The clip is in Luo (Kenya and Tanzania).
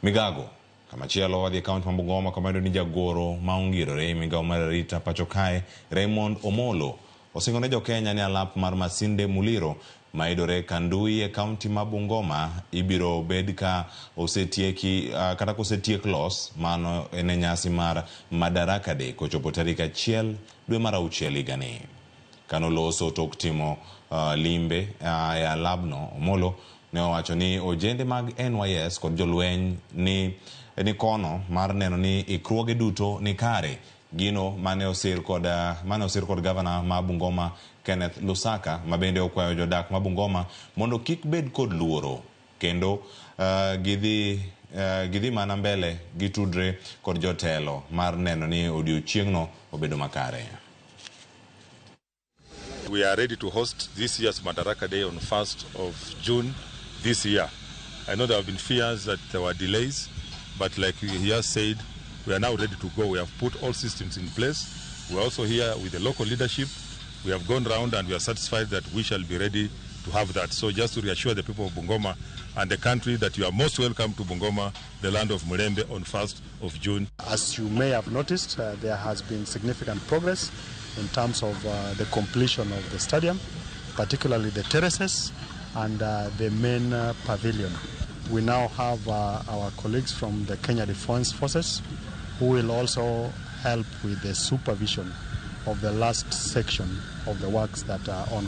Migago. Kamachielo wadhi e kaunti ma Bungoma kama iyudo ni jagoro ma ongirore e migawo mar arita pacho kae Raymond Omolo osingo ne jokenya ni alap mar Masinde Muliro mayudore Kandui e kaunti ma Bungoma ibiro bed ka osetieki kata kosetiek los mano en e nyasi mar Madaraka Day kochopo tarik 1 dwe mar 6 higani. Kanoloso tok timo limbe e alabno, Omolo ne owacho ni ojende mag NYS kod jolweny ni kono mar neno ni ikruoge duto ni kare. Gino mane osir kod gavana ma Bungoma Kenneth Lusaka, ma bende okwayo jodak ma Bungoma mondo kik bed kod luoro kendo gidhi mana mbele gitudre kod jotelo mar neno ni odiochieng'no obedo makare. We are ready to host this year's Madaraka Day on 1st of June this year. I know there have been fears that there were delays, but like he has said, we are now ready to go. We have put all systems in place. We are also here with the local leadership. We have gone round and we are satisfied that we shall be ready to have that. So just to reassure the people of Bungoma and the country that you are most welcome to Bungoma, the land of Mulembe, on 1st of June. As you may have noticed, there has been significant progress in terms of the completion of the stadium, particularly the terraces and the main pavilion. We now have our colleagues from the Kenya Defence Forces who will also help with the supervision of the last section of the works that are on.